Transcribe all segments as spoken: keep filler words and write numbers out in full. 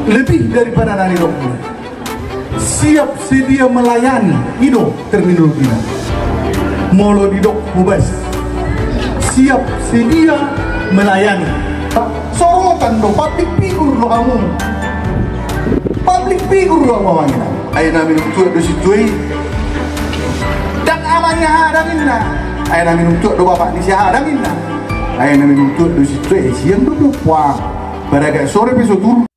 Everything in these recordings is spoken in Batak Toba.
Lebih daripada na nidokna. Siap sedia melayani, i do terminologina. Molo didok hobas, siap sedia melayani. Sorotan do, public figure do hamu. Public figure do hamu, amang inang. Ai na minum tuak do sintua i. Ndang ama ni aha ninna. Ai na minum tuak do bapak ni si aha ninna. Ai na minum tuak do sintua i, sian do do puang. Baragak sore pe so turun.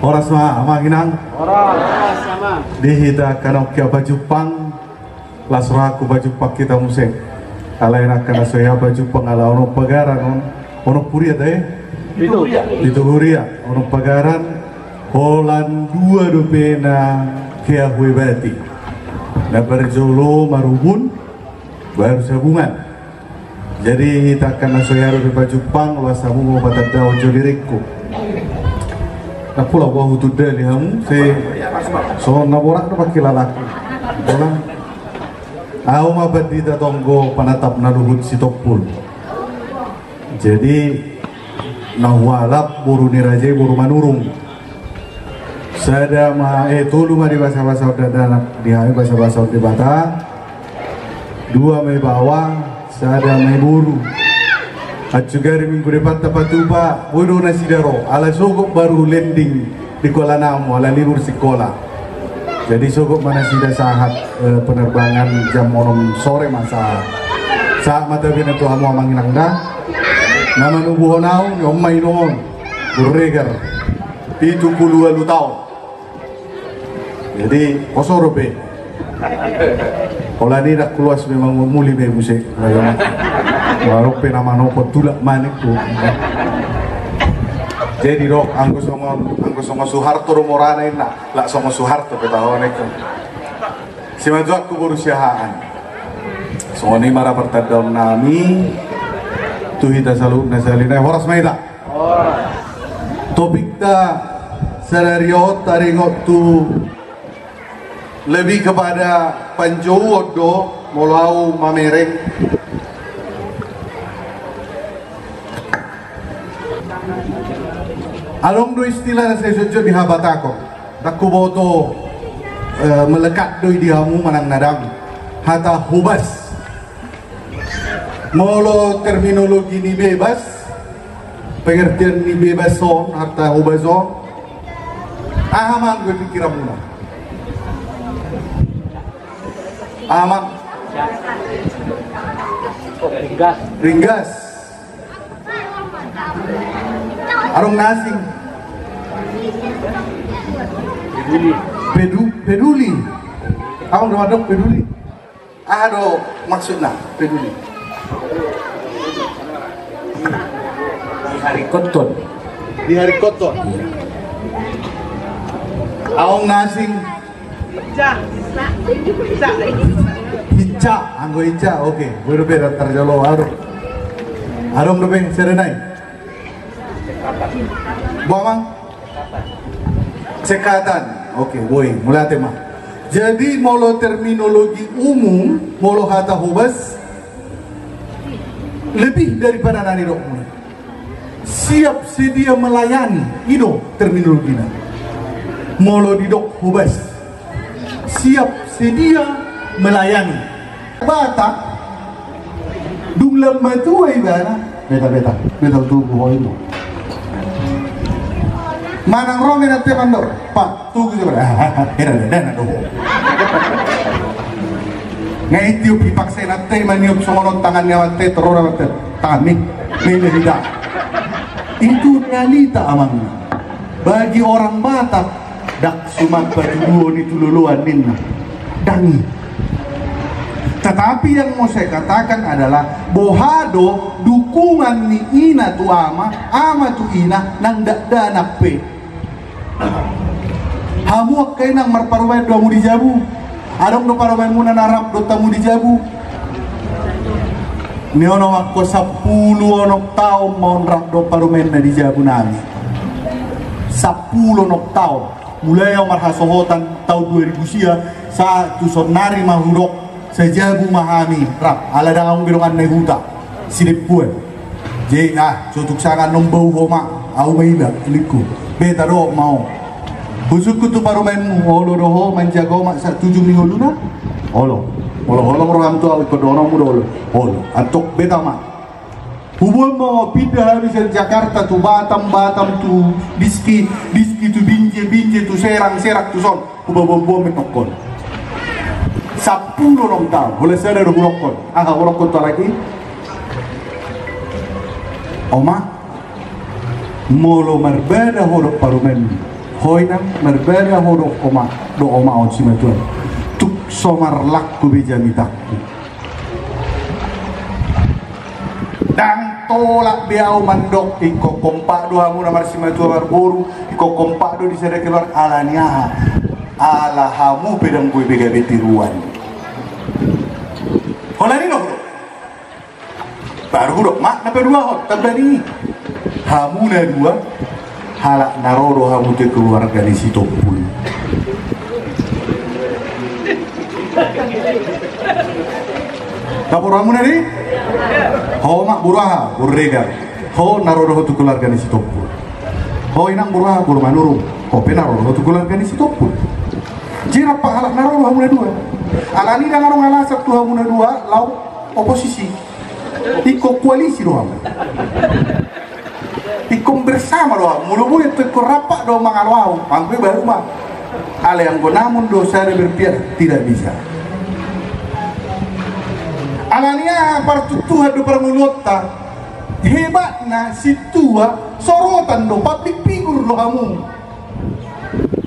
Horas ma, amang inang. Horas, amang. Di hita angka nongki pajumpang. Las rohangku pajumpang hita muse. Alai nangkin na so hea pajumpang ala onom pagaran on. Onom huria tahe? Pitu huria. Pitu huria. Onom pagaran. Holan dua dope na hea huebati. Na parjolo marubun, baru sabungan. Jadi hita angka na so hea dope pajumpang, las hamu ma patandahon jo diringku. Ndang pola boha hutunda ni hamu, sai songon na borat do pangkilalaanku. Boha. Ahu ma pandita tonggo panatap na luhut Sitompul. Jadi na hualap boru ni raja i boru Manurung. Sada ma, eh, tolu ma di basabasahon dakdanak di hami, basabasahon Debata. Dua ma i baoa, sada ma i boru. Ancuga di minggu depan tapatupa, boi do nasida ro, ala sogot baru landing di kola namo, ala libur sikola. Jadi sogot ma nasida sahat, eh, penerbangan jam onom sore ma sahat. Sahat ma tabe na tu hamu amang inang da. Na manubuhon ahu, ni on ma i do on. Burregar. Pitu pulu ualu taon. Jadi, poso dope. Holan i ndang kuluas memang muli be muse. Baru pe na manopot tulak ma ningku. Jadi dok, anggo songon, anggo songon Soeharto do morana inna. Lak songon Soeharto pe taho ningku. Simanjunganku boru siahaan. Songon i ma ra partandaon nami. Tu hita saluhutna sahali nai, horas ma hita. Topikta sadari on taringot tu lebih kepada panjouon do molo au mamereng. Adong do istilah na sai jotjot dihabatahon. Ndang huboto, eh, melekat do i di hamu manang na dang. Hata hobas. Molo terminologi ni bebas, pengertian ni bebas on, hata hobas on, aha ma anggo di pikiranmuna? Aha ma? Ringgas. Ringgas. Adong na asing. Peduli. Pedu-, peduli. Adong do mandok peduli. Aha do maksudna peduli? Diharikothon. Diharikothon. Adong na asing. Hinsa. Hinsa. Hinsa, anggo hinsa, oke. Boi dope, tarjalo, adong. Adong dope, sada nai. Boha ma? Cekatan. Oke, boi, mauliate ma. Jadi molo terminologi umum, molo hata hobas, lebih daripada na nidokna. Siap sedia melayani, i do terminologina. Molo didok hobas, siap sedia melayani. Batak, dung lam matua ibana, beta, beta, beta tubu ho i do. Manang ro ma inanta i mandok, Pak, tugu jo, beta. Hera, hera, hera, do. Nga i tiup, ipaksa inanta i maniup songon on tangan ni amanta i, torop amanta i. Tangan ni, ni, ni, ni, da. Itu realita, amang. Bagi orang Batak, ndang suman patuduhon i tu loloan ninna. Ndang i. Tetapi yang mau saya katakan adalah, boha do dukungan ni ina tu ama, ama tu ina, nang dakdanak pe. Hamu angka inang, marparumaen do hamu di jabu. Adong do parumaenmuna na rap dohot hamu di jabu? Ni on ma, anggo sampulu onom taon ma on rap dohot parumaenna di jabu nami. Sampulu onom taon mulai au marhasohotan taon dua ribu sia, sahat tu saonari ma hudok, sajabu ma hami rap, ala ndang adong be dongan na i huta, sidempuan. Jadi ah, sotuk sanga nombau ho ma, au ma iba lingku. Beta do ma ho. Husungkun tu parumaenmu, olo do ho manjago ma sahat tu ujung ni ngoluna? Olo. Olo, olo, roham tu au, ingkon dohononmu do olo. Olo. Antong beta ma. Huboan ma ho, pinda hami sian Jakarta tu Batam, Batam tu Dizki, Dizki tu Binjai, Binjai tu Serang, Serang tu son. Huboan-boan ma i nongkon. Sampulu onom taon, holan sada do hudokkon. Aha hudokkon tu halak i? Oma, molo marbada ho dohot parumaenmu, ho inang, marbada ho dohot oma, dohot oma on simatua, tung so marlangku be jamitangku. Ndang tolap be au mandok ingkon kompak do hamu na marsimatua marboru, ingkon kompak do di sada keluarga, ala ni aha? Ala hamu pe ndang boi be gabe tiruan. Holan i do hudok. Baru hudok ma na paduahon, tamba ni i. Hamu na dua, halak na ro do hamu tu keluarga ni Sitompul. Dapot hamu na di? Ho ma boru aha? Boru Regar. Ho na ro do ho tu keluarga ni Sitompul. Ho inang boru aha? Boru Manurung. Ho pe na ro do ho tu keluarga ni Sitompul. Jadi rap halak na ro do hamu na dua. Ala ni i ndang adong alasan tu hamu na dua laho oposisi. Ingkon koalisi do hamu. Ingkon bersama do hamu. Molo boi, ingkon rap do mangalo au. Anggo i baru ma. Alai anggo namun do sada berpihak, tidak bisa. Ala ni aha? Partuktuhan do parngoluonta. Hebatna sintua, sorotan do, public figure do hamu.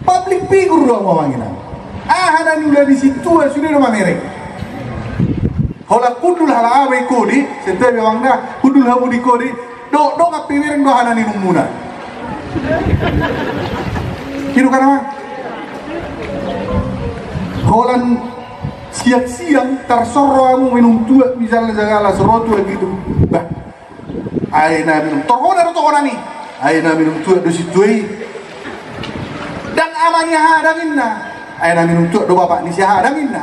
Public figure do hamu, amang inang. Aha na niula ni sintua, sude do mamereng. Holan hundul halak aha ma i kode, sintua be amang na, hundul hamu di kode, do, do, nga pe bereng do aha na ninungmuna. I do kan, amang? Holan siang-siang tarsor ro hamu minum tuak, misalna, jala las ro tuak i tu. Bah. Ai na minum, torhona do tohonan i. Ai na minum tuak do sintua i. Ndang ama ni aha, ndang inna. Ai na minum tuak do bapak ni si aha, ndang inna.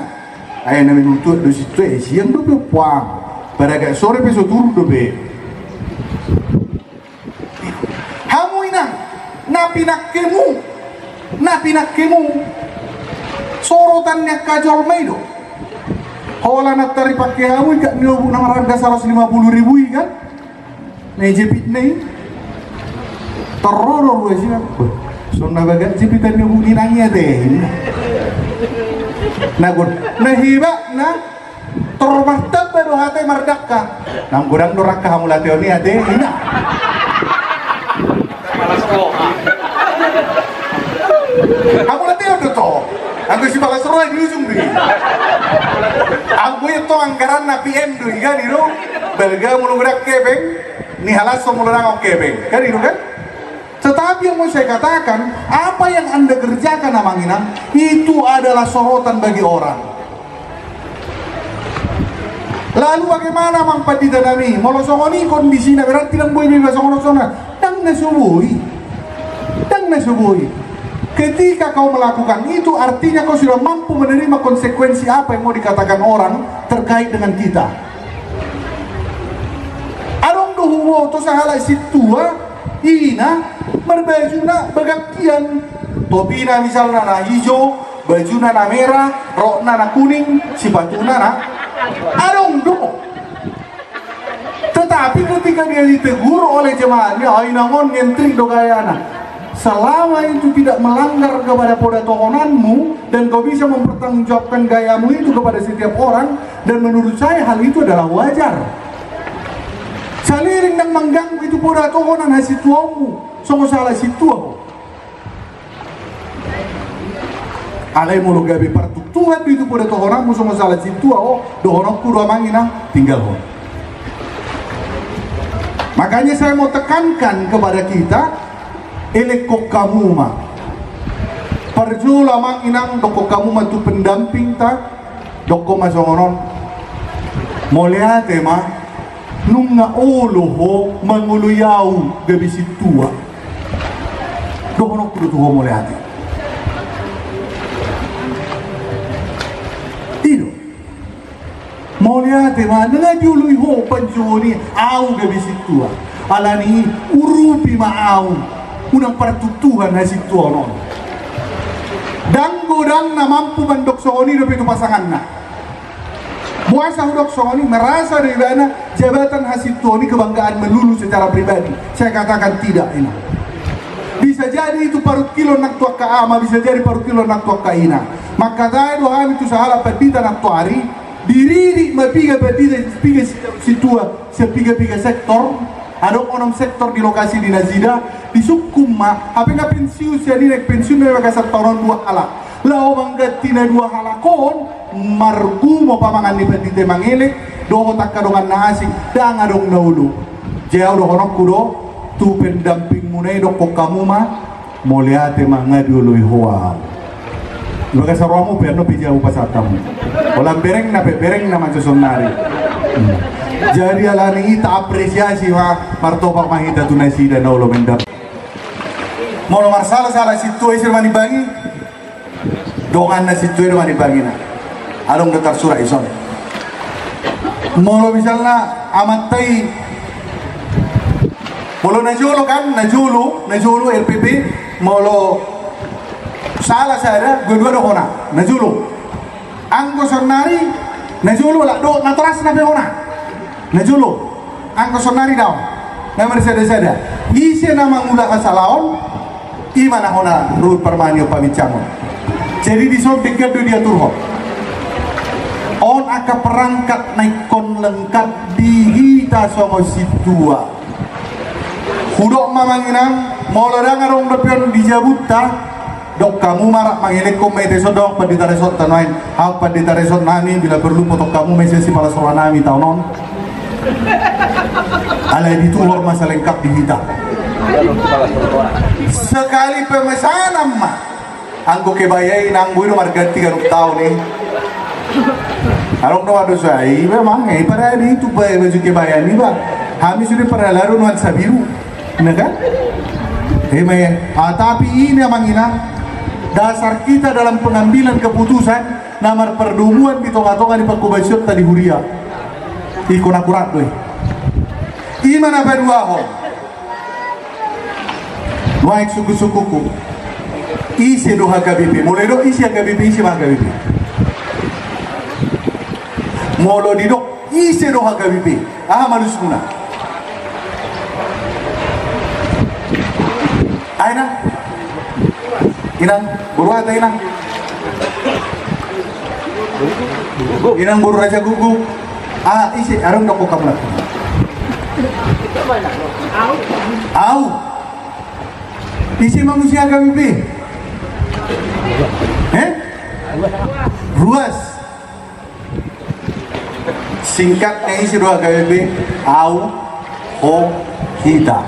Ai na minum tuak do sintua i, siang dope puang. Pada agak sore pe so turun dope. Hamu inang, na pinangkemu, na pinangkemu sorotan ni angka jolma i do. Holan na tarpangke hamu ikat ni lobuk na marharga saratus lima puluh ribu i kan? Na i jepitna i. Torro do ruas i kan. Songon na bagak jepitan ni lobuk ni inang i ate. Na gon, na hebatna. Tor martamba do hata i mardangka. Nang godang do rangka hamulateon i ate, inna. Hamulateon do to. Anggo sipalas roha di ujung do i. Anggo i tong anggaranna P M do i kan i do. Balga molo godang hepeng, nihalashon molo dang adong hepeng. Kan i do kan? Tetapi yang mau saya katakan, apa yang Anda kerjakan, amang inang, itu adalah sorotan bagi orang. Lalu bagaimana, amang pandita nami? Molo songon i kondisina, berarti ndang boi be iba songon on songon on. Ndang na so boi. Ndang na so boi. Ketika kau melakukan itu, artinya kau sudah mampu menerima konsekuensi apa yang mau dikatakan orang terkait dengan kita. Adong do huboto sahalak sintua, ina, marbajuna bagangkian. Topina misalna na ijo, bajuna na mera, rokna na kuning, sipatuna na. Adong do. Tetapi ketika dia ditegur oleh jemaahnya, "Ai inang on ngentrik do gayana." Selama itu tidak melanggar kepada poda tohonanmu dan kau bisa mempertanggungjawabkan gayamu itu kepada setiap orang, dan menurut saya hal itu adalah wajar. Saleleng ndang mangganggu itu poda tohonan hasintuaonmu, songon sahalak sintua ho. Alai molo gabe partuktuhan do itu poda tohonanmu songon sahalak sintua ho, dohononku do amang inang, tinggalhon. Makanya saya mau tekankan kepada kita, elekhon hamu ma. Parjolo amang inang, dokhon hamu ma tu pendampingta, dokhon ma songon on. Mauliate ma, nunga olo ho mangoloi au gabe sintua. Dohononku do tu ho mauliate. I do. Mauliate ma, nga dioloi ho panjouon i, au gabe sintua. Alani i urupi ma au, unang partuktuhan hasintuaon on. Ndang godang na mampu mandok songon i dope tu pasanganna. Boasa hudok songon i? Merasa do ibana jabatan hasintuaon i kebanggaan melulu secara pribadi. Saya katakan tidak, ina. Bisa jadi itu parungkilon nang tu angka ama, bisa jadi parungkilon nang tu angka ina. Mangkatai do hami tu sahalak pandita nantoari, diririt ma piga pandita, piga sintua, sian piga-piga sektor, adong onom sektor di lokasi di nasida, disungkun ma, hape nga pensiun sian i, naeng pensiun ma i bagasan taon on dua halak. Laho mangganti na dua halak on, margumo pamangan ni pandita i mangelek dohot angka dongan na asing, ndang adong na olo. Jadi au dohononku do tu pendampingmuna i, dokkon hamu ma, mauliate ma, nga dioloi ho au. Di bagasan rohamu pe, annon pe jabu pasahat hamu. Holan berengna pe, berengna ma jo saonnari. Hmm. Jadi alani i taapresiasi ma, martopak ma hita tu nasida na olo mendampingi. Molo marsala-sala sintua, ise do manimbangi? Donganna sintua i do manimbangina. Adong do tarsurat dison. Molo misalna amanta i, molo najolo kan, najolo, najolo R P P, molo sala sada, dua-dua do hona, najolo. Anggo saonnari, najolo, la do, natorasna pe hona. Najolo. Anggo saonnari daong. Nga marsada-sada. Ise na mangula hasalaon, i ma na hona ruhut parmahan ni on, pabincangon. Jadi dison denggan do diaturhon. On angka perangkat na ingkon lengkap di hita songon sintua. Hudok ma, amang inang, molo ndang adong dope on di jabunta, dok hamu ma, rap mangelekhon ma hita dison, dok pandita resort ta nuaeng. Hau pandita resort nami, bila perlu potong hamu ma i sian sipalas roha nami taon on. Alai dituhor ma salengkap di hita. Sekali pemesanan ma. Anggo kebaya i, inang, boi do marganti ganup taon i. Adong do, adong, sai memang, eh, parade itu, ba-, baju kebaya i, ba. Hami sude parhalado nuansa biru. Nah, kan? Eh, ma, ya. Ah, tapi ini, amang inang, dasar kita dalam pengambilan keputusan, na marpardomuan di tonga-tonga ni pangkobasionta di huria. Ingkon akurat do i. I ma na paduahon. Nuaeng sungkun-sungkunku. Ise do H K B P? Molo didok ise H K B P, ise ma H K B P? Molo didok ise do H K B P, aha ma alusmuna? Ai na. Inang, boru aha ta, inang? Inang boru Raja Guguk. Ah, ise, adong dokkon hamu na. Au. Ise ma muse H K B P? Eh? Ruas. Singkatna ise do H K B P? Au, ho, hita.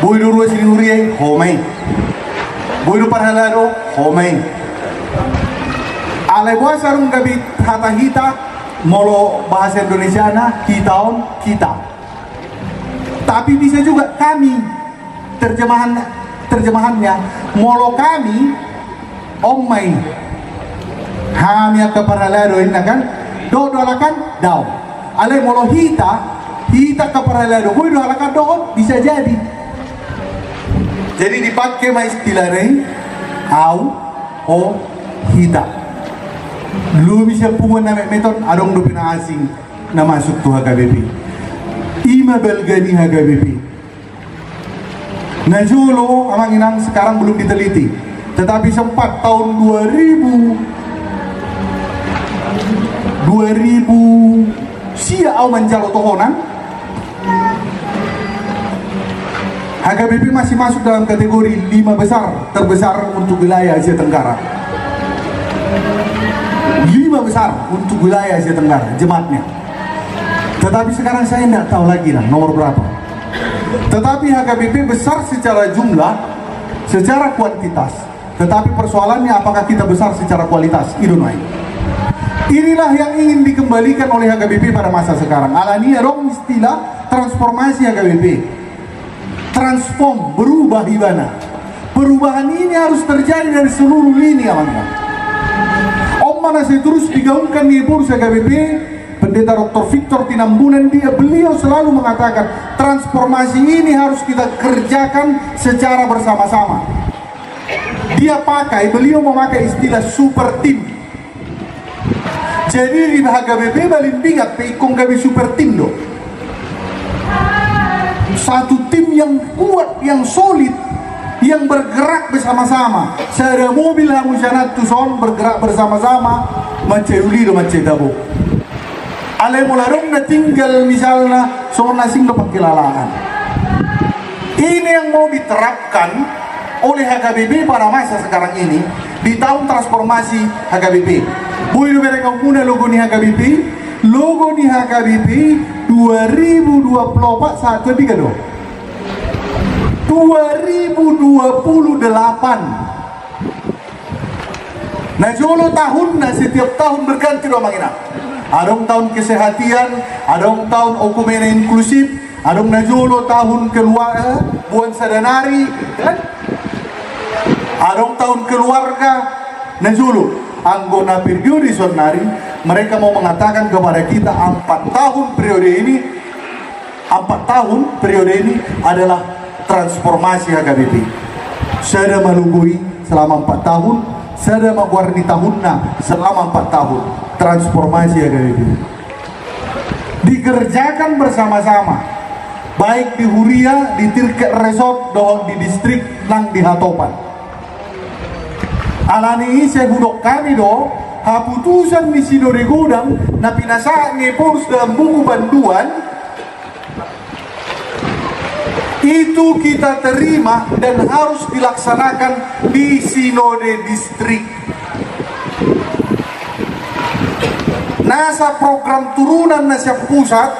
Boi do ruas ni huria i, ho ma i. Boi do parhalado, ho ma i. Alai boasa dung gabe hata hita, molo bahasa Indonesiana, hita on, kita. Tapi bisa juga kami, terjemahan, terjemahannya, molo kami, on ma i. Hami angka parhalado, inna kan? Dohot do halak an? Daong. Alai molo hita, hita angka parhalado, boi do halak an dohot? Bisa jadi. Jadi dipake ma istilahna i, au, ho, hita. Lobi sian punguan na metmet on, adong dope na asing na masuk tu H K B P. I ma balga ni H K B P. Najolo, amang inang, sekarang belum diteliti. Tetapi sempat tahun dua ribu, dua ribu sia au manjalo tohonan, H K B P masih masuk dalam kategori lima besar terbesar untuk wilayah Asia Tenggara. Lima besar untuk wilayah Asia Tenggara, jemaatnya. Tetapi sekarang saya nggak tahu lagi lah nomor berapa. Tetapi H K B P besar secara jumlah, secara kuantitas. Tetapi persoalannya, apakah kita besar secara kualitas? I do nuaeng. Inilah yang ingin dikembalikan oleh H K B P pada masa sekarang. Alani i adong istilah transformasi H K B P. transform, berubah ibana. Perubahan ini harus terjadi dari seluruh lini, amang. On ma na sai torus digaungkan ni Ephorus H K B P, Pendeta Doktor Victor Tinambunan, dia, beliau selalu mengatakan, transformasi ini harus kita kerjakan secara bersama-sama. Dia pakai, beliau memakai istilah super team. Jadi di H K B P Balimbingan pe ingkon gabe super team do. Satu tim yang kuat, yang solid, yang bergerak bersama-sama. Sada mobil hamu sian an tu son bergerak bersama-sama, mansai uli do, mansai tabo. Alai molo adong na tinggal misalna, songon na asing do pangkilalaan. Ini yang mau diterapkan oleh H K B P pada masa sekarang ini di tahun transformasi H K B P. Boi do bereng hamuna logo ni H K B P, logo ni H K B P dua ribu dua puluh empat sahat tu tiga do. Dua ribu dua puluh delapan. Na jolo tahunna, setiap tahun berganti do, amang inang. Adong tahun kesehatan, adong tahun okumene inklusif, adong na jolo tahun keluarga, eh, buan sadanari, kan? Adong tahun keluarga, na jolo. Anggo na periode saonnari, mereka mau mengatakan kepada kita, empat tahun periode ini, empat tahun periode ini adalah transformasi H K B P. Sada ma logo i selama empat tahun, sada ma goar ni tahunna selama empat tahun. Transformasi H K B P. Dikerjakan bersama-sama, baik di huria, di tingkat resort, dohot di distrik nang di hatopan. Alani i sai hudok hami do, haputusan ni Sinode Godang na pinasahat ni Ephorus dalam buku panduan, itu kita terima dan harus dilaksanakan di Sinode Distrik. Nasa program turunan na sian pusat,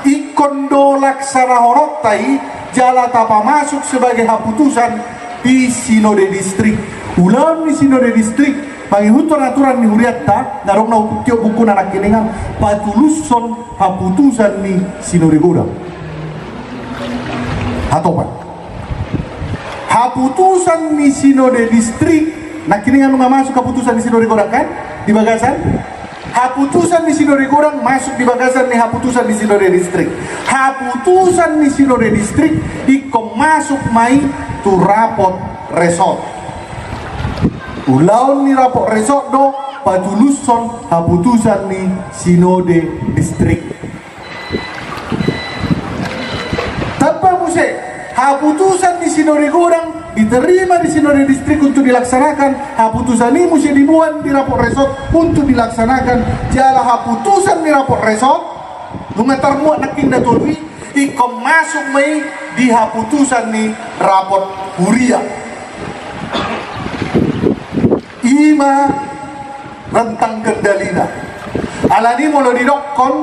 ingkon do laksanahononta i jala tapamasuk sebagai haputusan di Sinode Distrik. Ulaon ni Sinode Distrik, mangihuthon aturan ni hurianta, na adong na hutiop buku na nangkiningan, patulushon haputusan ni Sinode Godang. Hatopan. Haputusan ni Sinode Distrik, nangkiningan nunga masuk haputusan ni Sinode Godang, kan? Di bagasan? Haputusan ni Sinode Godang masuk di bagasan ni haputusan ni Sinode Distrik. Haputusan ni Sinode Distrik ingkon masuk ma i tu rapot resort. Ulaon ni rapot resort do patulushon haputusan ni Sinode Distrik. Tamba muse, haputusan ni Sinode Godang diterima di Sinode Distrik untuk dilaksanakan, haputusan i muse diboan di rapot resort untuk dilaksanakan, jala haputusan ni rapot resort, nunga tarmuat nangkin na tolu i, ingkon masuk ma i di haputusan ni rapot huria. I ma rentang kendalina. Alani molo didokkon,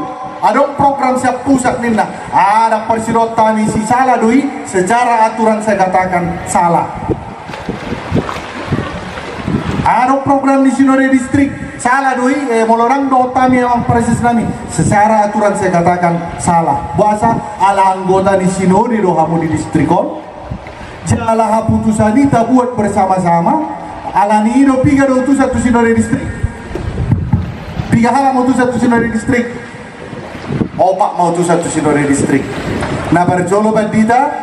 adong program sian pusat ninna, ah, ndang parsirohon hami, sisala do i, secara aturan saya katakan salah. Adong program ni Sinode Distrik, sala do i, eh, molo ndang dohot hami amang praeses nami, secara aturan saya katakan salah. Boasa? Ala anggota ni Sinode do hamu di distrik on. Jala haputusan i tabuat bersama-sama. Alani i do piga do utusan tu Sinode Distrik? Piga halak ma utusan tu Sinode Distrik? Opat ma utusan tu Sinode Distrik. Na parjolo pandita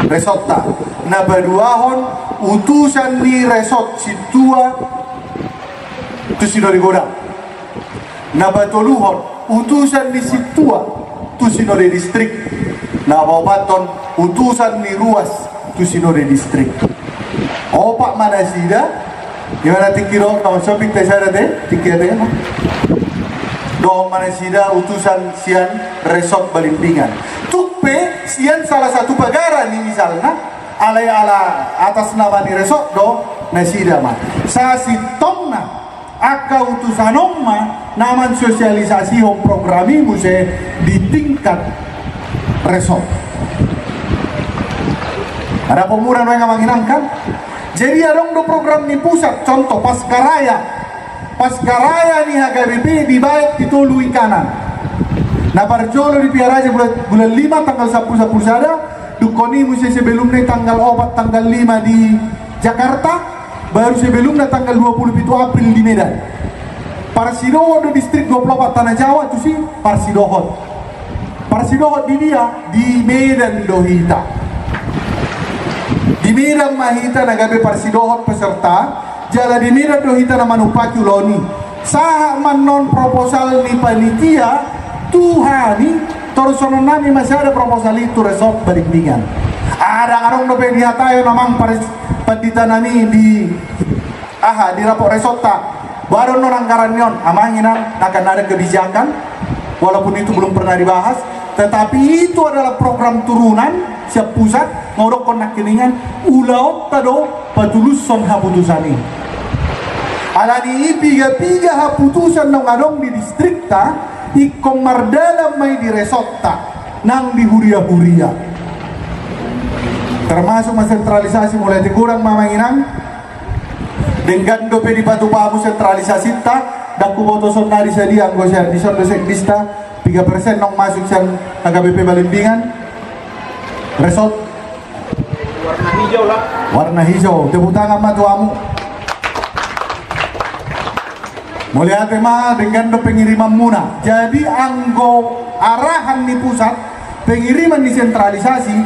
resortta. Na paduahon utusan ni resort sintua tu Sinode Godang. Na patoluhon utusan ni sintua tu Sinode Distrik. Na paopathon utusan ni ruas tu Sinode Distrik. Opat ma nasida. Di mana tingki do, kawan sopik te sada te, tingki ate, no? Dohot ma nasida utusan sian resort Balimbingan. Tung pe sian salah satu pagaran i misalna, alai ala atas nama ni resort do nasida ma. Sasintongna angka utusan on ma na mansosialisasihon program i muse di tingkat resort. Ada pemuda nuaeng amang inang, kan? Jadi adong do program ni pusat, contoh Paskaraya. Paskaraya ni H K B P dibaen di tolu i kanan. Na parjolo di Piharaja bulan, bulan lima tanggal sampulu, sampulu sada, Dungkon i muse sebelumna tanggal opat, tanggal lima di Jakarta, baru sebelumna tanggal dua puluh pitu April di Medan. Parsidohot do distrik dua puluh opat Tanah Jawa tusi, parsidohot. Parsidohot di dia, di Medan do hita. Di Medan ma hita na gabe parsidohot peserta, jala di Medan do hita na manumpahi ulaon i. Sahat ma annon proposal ni panitia tu hami, torushononnami ma sada proposal i tu resort Balimbingan. Ndang adong dope dihatahon amang pares-, panditanami di aha, di rapot resortta. Boha do annon anggaran ni on, amang inang, akan ada kebijakan, walaupun itu belum pernah dibahas, tetapi itu adalah program turunan sian pusat, nga hudokkon nangkiningan, ulaonta do patulushon haputusan i. Alani i piga-piga haputusan naung adong di distrikta, ingkon mardalan ma i di resortta, nang di huria-huria. Termasuk ma sentralisasi, mauliate godang ma amang inang, denggan dope dipatupa hamu sentralisasinta, ndang huboto saonnari sadia, anggo sian dison do sekdista, piga persen naung masuk sian H K B P Balimbingan, resort. Warna hijau lah. Warna hijau, tepuk tangan ma tu hamu. Mauliate ma, denggan do pengirimanmuna. Jadi anggo arahan ni pusat, pengiriman ni sentralisasi,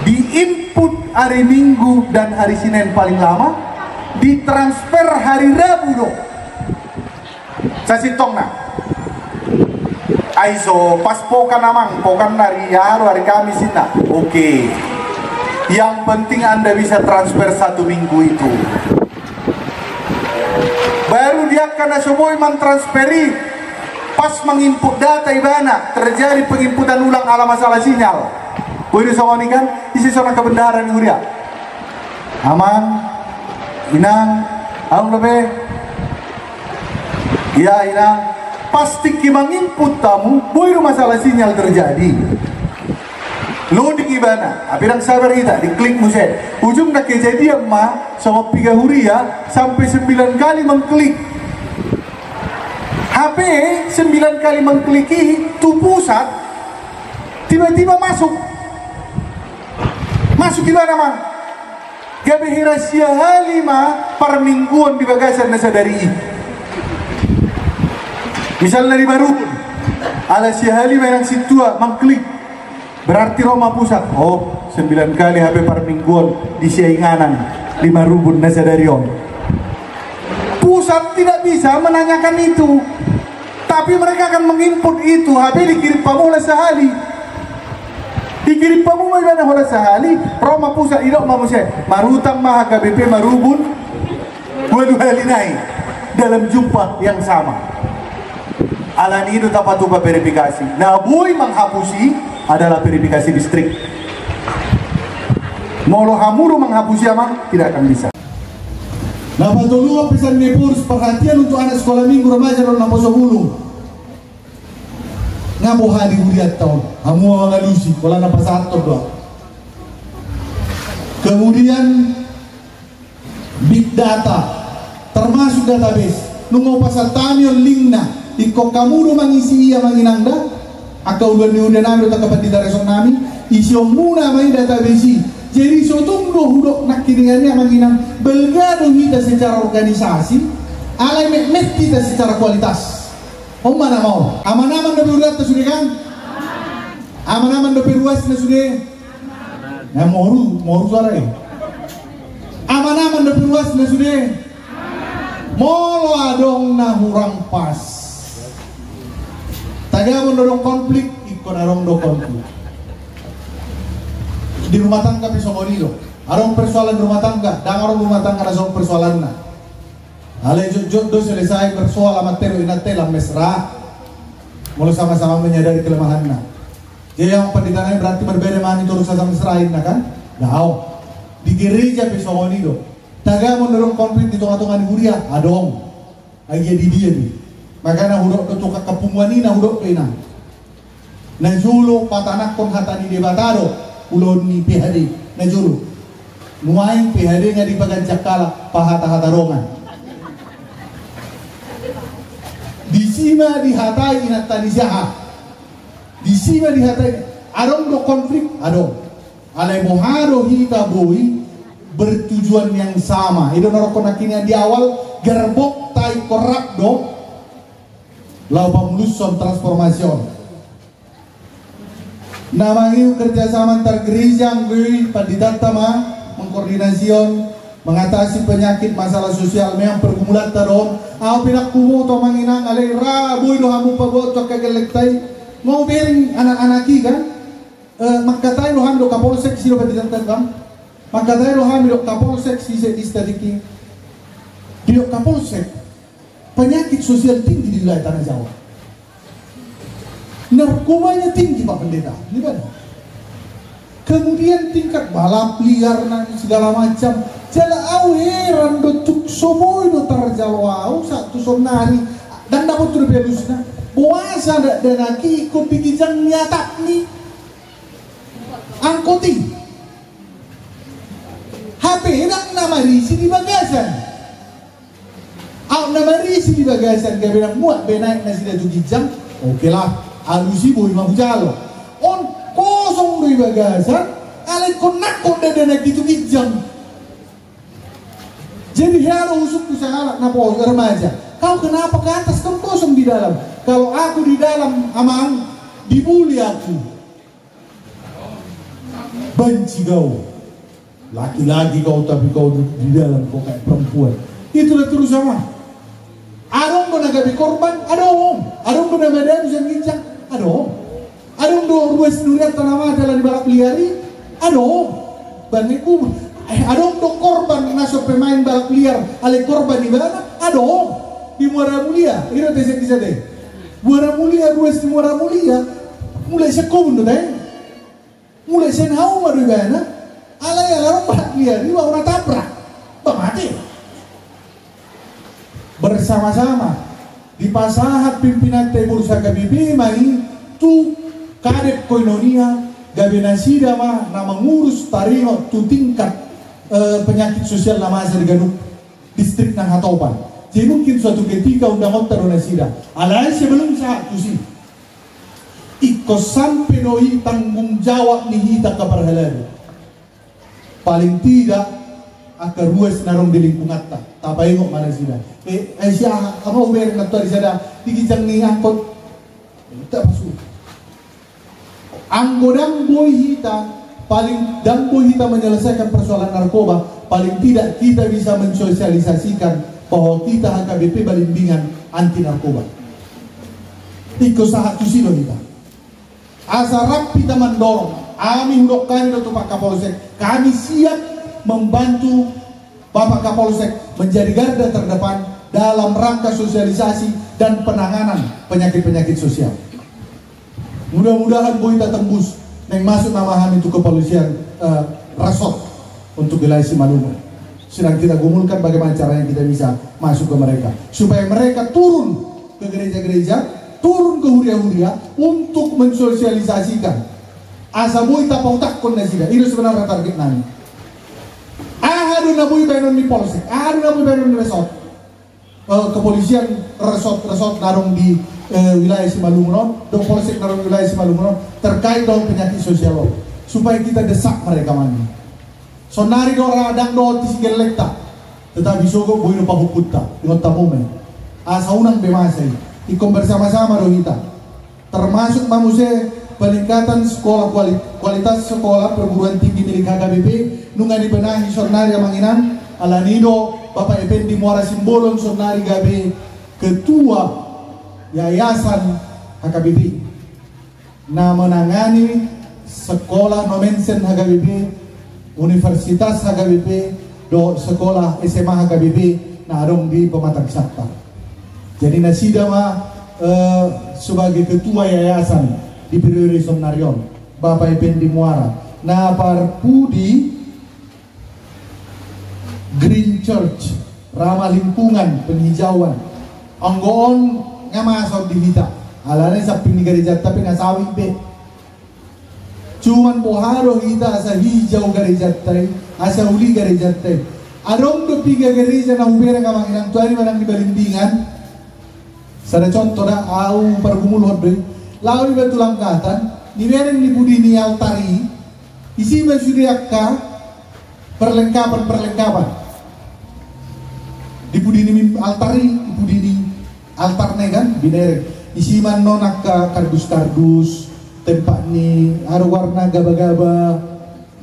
diinput hari Minggu dan hari Senin paling lama, ditransfer hari Rabu do. Sasintongna. Ai so pas pokan amang, pokan hari, anu, hari Kamis inna. Oke. Yang penting Anda bisa transfer satu minggu itu. Baru di angka na so boi mantransfer i, pas manginput data ibana, terjadi penginputan ulang ala masalah sinyal. Boi do songon i kan, ise so na kebenaran i huria. Amang, inang, adong dope. Ia inang, pas tingki manginput hamu, boi do masalah sinyal terjadi. Loading ibana, hape ndang sabar hita, diklik muse. Ujungna kejadian ma, songon piga huria, sampe sembilan kali mengklik. Hape sembilan kali mengklik i tu pusat, tiba-tiba masuk. Masuk ibana ma. Gabe hira sia hali ma parmingguon di bagasan na sadari i. Misalna lima rubun. Ala sia hali ma inang sintua mangklik. Berarti ro ma pusat. Oh, sembilan kali hape parmingguon di sia inganan lima rubun na sadari on. Pusat tidak bisa menanyakan itu. Tapi mereka akan menginput itu, hape dikirim hamu holan sahali. Dikirim hamu ma ibana holan sahali, ro ma pusat, didok ma muse, marutang ma H K B P marubun ualu hali nai dalam jumpa yang sama. Alani i do tapatupa verifikasi. Na boi manghapusi adalah verifikasi distrik. Molo hamu do manghapusi amang, tidak akan bisa. Na patoluhon pesan ni Epurus, perhatian untuk anak sekolah minggu, remaja, dan naposo bulung. Nga boha di hurianta on, hamu mangalusi, pola na pasahathon do. Kemudian big data, termasuk database. Nunga hupasahat hami on linkna, ingkon hamu do mangisi i amang inang da. Angka uluan ni huria nami dohot angka pandita resort nami, isionmuna ma i database i. Jadi so tung do hudok nangkiningan i amang inang, balga do hita secara organisasi, alai metmet hita secara kualitas. On ma nama on. Aman-aman dope hurianta sude kan? Aman-aman dope ruasna sude? Na moru, moru suara i. Aman-aman dope ruasna sude? Molo adong na hurang pas, tagamon do adong konflik, ingkon adong do konflik. Di rumah tangga pe songon i do. Adong persoalan rumah tangga, ndang adong rumah tangga na so adong persoalanna. Alai jotjot do selesai persoal amante dohot inante lam mesra. Molo sama-sama menyadari kelemahanna. Jadi amang pandita nai, berarti berbeda ma hami torus asa mesra inna kan? Daong. Di gereja pe songon i do. Tagamon do adong konflik di tonga-tonga ni huria, adong. Ai ia di dia do i. Makana hudok do tu angka punguan i na hudok do inna. Na jolo patanakhon hata ni Debata do ulaon ni P H D. Na jolo. Nuaeng P H D nga dipaganjang halak, pahata-hata dongan. Disi ma dihatai inanta ni si aha. Disi ma dihatai. Adong do konflik, adong. Alai boha do hita boi bertujuan yang sama. I do na rohakon nangkin di awal, gerbong tai korap do laho pamulushon transformasi on. Na mangihut kerjasama antar gereja anggo i panditanta ma mengkoordinasihon mengatasi penyakit masalah sosial memang pergumulanta do on. Au pinangkumo to manginang alai ra boi do hamu paboto angka gellengta i. Mau bering anak-anak i kan? Eh, mangkatai do hami do kapolsek si do panditanta bang. Mangkatai do hami do kapolsek si se di stadiki. Di do kapolsek. Penyakit sosial tinggi di wilayah Tanah Jawa. Narkobanya tinggi, Pak Pendeta. Ini kan. Kemudian tingkat balap liar nang segala macam. Jala au heran do tuk so boi do tarjalo au sahat tu sonari. Dan dapat tu belusna. Boasa nda denaki ikut di ginjang ni atap ni angkot i. Hape nang na marisi di bagasan. Au na marisi di bagasan gabe nang muat be naik nasida tu ginjang. Oke lah, alusi boi ma hujalo. On kosong do i bagasan, alai konnangkon nda denaki tu ginjang. Jadi hea do husungkun sahalak na pos remaja. Kau kenapa ke atas, kau kosong di dalam? Kalau aku di dalam, Amang, dibuli aku. Banci kau. Laki-laki kau, tapi kau di, di dalam kau kayak perempuan. Itulah terus sama. Adong do na gabe korban, adong. Adong do na madanu sian ginjang, adong. Adong do ruas ni hurianta na mate ala ni balap liar i, adong. Bangku, eh, adong do korban na so pemain balap liar, alai korban ibana, adong. Di Muara Mulia, i do te sian di sada. Muara Mulia, ruas ni Muara Mulia. Mulai sian kobun do te. Mulai sian hauma do ibana. Alai ala ro balap liar i, ba ura tabrak. Ba mate. Bersama-sama dipasahat pimpinanta i boru H K B P ma i tu Kadep Koinonia, gabe nasida ma na mengurus taringot tu tingkat, eh, penyakit sosial na masa di ganup distrik nang hatopan. Jadi mungkin suatu ketika undangonta do nasida. Alai sebelum sahat tusi, ingkon sampe do i tanggung jawab ni hita angka parhalado. Paling tidak angka ruas na adong di lingkunganta, tapaingot ma nasida. Eh, ai sia aha, aha hubereng na tua di sada, di ginjang ni angkot. Tapasu. Anggo ndang boi hita, paling ndang boi hita menyelesaikan persoalan narkoba, paling tidak kita bisa mensosialisasikan bahwa kita H K B P Balimbingan anti narkoba. Ingkon sahat tusi do hita. Asa rap hita mandorong, ami hudok kami do tu Pak Kapolsek, kami siap membantu Bapak Kapolsek menjadi garda terdepan dalam rangka sosialisasi dan penanganan penyakit-penyakit sosial. Mudah-mudahan boi tatembus, naeng masuk nama hami tu kepolisian, eh, resort untuk wilayah Simalungun. Sedang kita gumulkan bagaimana caranya kita bisa masuk ke mereka. Supaya mereka turun ke gereja-gereja, turun ke huria-huria untuk mensosialisasikan. Asa boi tapautakkon nasida, i do sebenarnya target nami. Aha do na boi baenon ni polsek, aha do na boi baenon ni resort. Eh, kepolisian resort-resort na adong di, eh, wilayah Simalungun on, dohot polsek na adong di wilayah Simalungun on, terkait dengan penyakit sosial on. Supaya kita desak mereka mani. Sonari do ra dang dohot isi gellengta. Tetapi sogot boi do pahompunta. Ingot hamu ma i. Asa unang be masa i. Ingkon bersama-sama do hita. Termasuk ma muse peningkatan sekolah kuali-, kualitas sekolah perguruan tinggi milik H K B P. Nunga dibenahi sonari amang inang. Alani do Bapak Effendi Muara Simbolon sonari gabe ketua yayasan H K B P. Na menangani sekolah Nommensen H K B P, Universitas H K B P, dohot sekolah S M A H K B P, na adong di Pematang Siantar. Jadi nasida ma, eh, sebagai ketua yayasan di periode sonari on, Bapak Effendi Muara. Na parpudi Green Church, ramah lingkungan, penghijauan. Anggo on nga masa on di hita. Alana samping ni garejanta pe nga sawit be. Cuman boha do hita asa hijau garejanta i, asa uli garejanta i. Adong do piga gareja na hubereng amang inang tu ari manang di Balimbingan. Sada contoh da, au pargumulhon do i. Laho iba tu Langkatan, dibereng di pudi ni altar i. Isi ma sude angka perlengkapan-perlengkapan di pudi ni altar i, di pudi ni altar na i kan, binereng. Isi ma annon angka kardus-kardus, tempat ni aruar na gaba-gaba,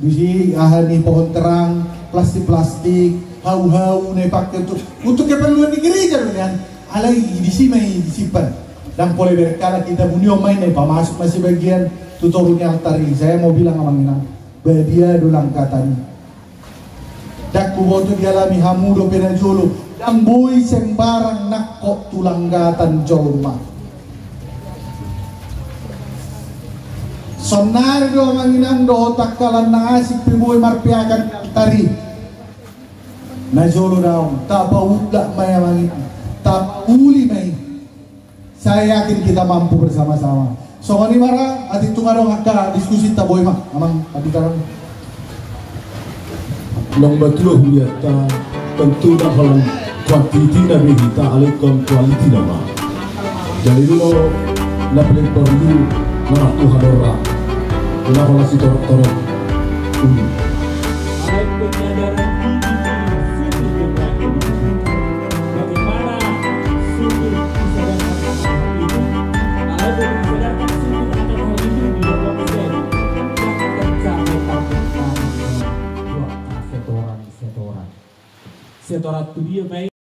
disi aha ni pohon terang, plastik-plastik, hau-hau na ipake untuk, untuk keperluan di gereja do nian. Alai disi ma i disimpan. Ndang pola berkala kita bunion ma i na ipamasuk ma sebagian tu toru ni altar i. Saya mau bilang amang inang, badia do langgatan i. Ndang huboto dialami hamu dope na jolo, ndang boi sembarang nangkok tu langgatan jolma. Saonari do amang inang dohot angka na asing pe boi marpeakan di altar i. Na jolo daong, tapaulak ma i amang inang, tapauli ma i. Saya yakin kita mampu bersama-sama. Songon i ma ra, atik tung adong angka diskusi, taboi ma amang Kapitaran. Naung matua huria ta, tentu na holan kuantiti na be hita, alai ingkon kualiti nama. Jadi dulu na paling perlu nama Tuhan orang. Ina holan sitorop-torop. Hmm. Alai penyadaran diri sungguh berat. Bagaimana sungguh disadarkan akan hal itu? Kalau belum disadarkan sungguh akan hal itu di dalam saya, jangan tercapai tanpa buat setoran-setoran. Setoran tu dia, baik.